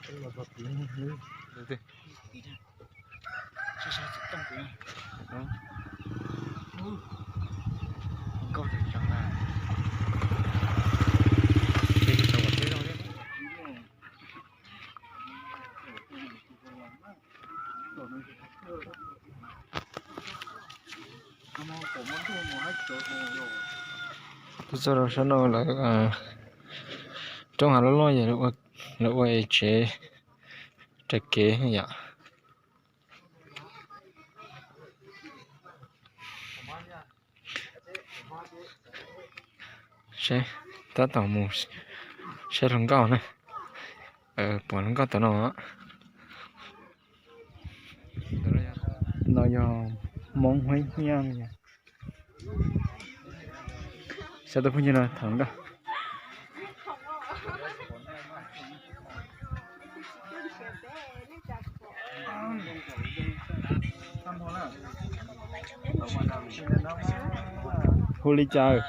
Twb txog rau sab no lawm, roob hav loj loj yog lawv ua tsev raws kev yom. Saib, tab tom mus saib hluas nkauj na. Pom hluas nkauj tom no. No yog Hmoob Huab Nyiaj. Saib tus phooj ywg no tham hluas nkauj. Hu li cas?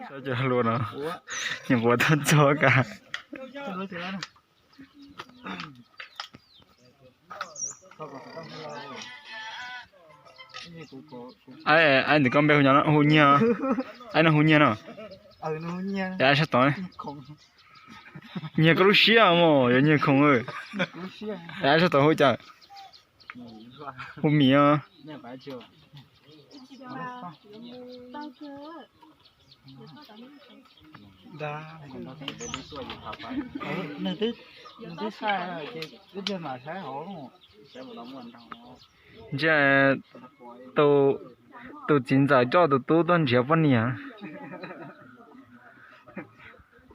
Saib cov hluas no, nyias puav tag txog kas. Ai, ntawm koj npe hu nyiag, ai no hu nyiag no. Ai sab tod, nyiag koj lub siab mos, yuav nyiag khoom. Ai sab tod hu cas? Hu Mim os. Ntshe tus txiv ntxawm coj tus tub tuaj nrhiav poj niam.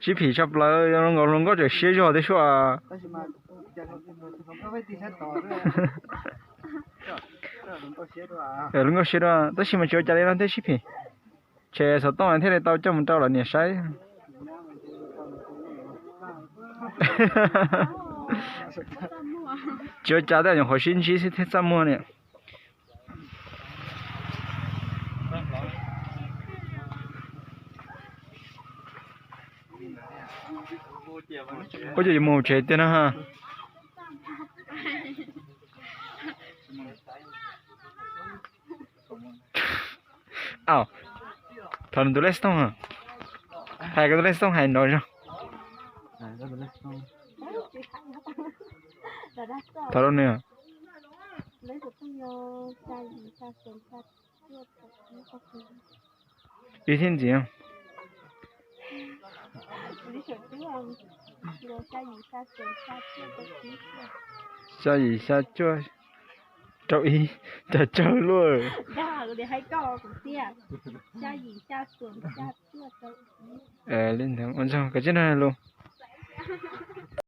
Sib phim tshaj plaws, zoo nkaus hluas nkauj tseem siab zog thiab sua. Hluas nkauj siab dua, tab sis mas tsis ua cas li no thiaj sib phim. Ces xov tooj thiaj li tau coj mus rau lawv niam saib. Tsis ua cas, tej nyuam qhuav sib ntsib xwb thiaj txaj muag niam. Ua cas yuav mus tsev tiag no ha. Au, thov nws tus lej tooj, hais koj tus lej tooj hais nrov zog. Thov rau nws. Ib thiab ntxiv. Xya yim xya cuaj rau ib, cas tsawg luaj. Li ntawd ua tsaug, koj tsib no lus.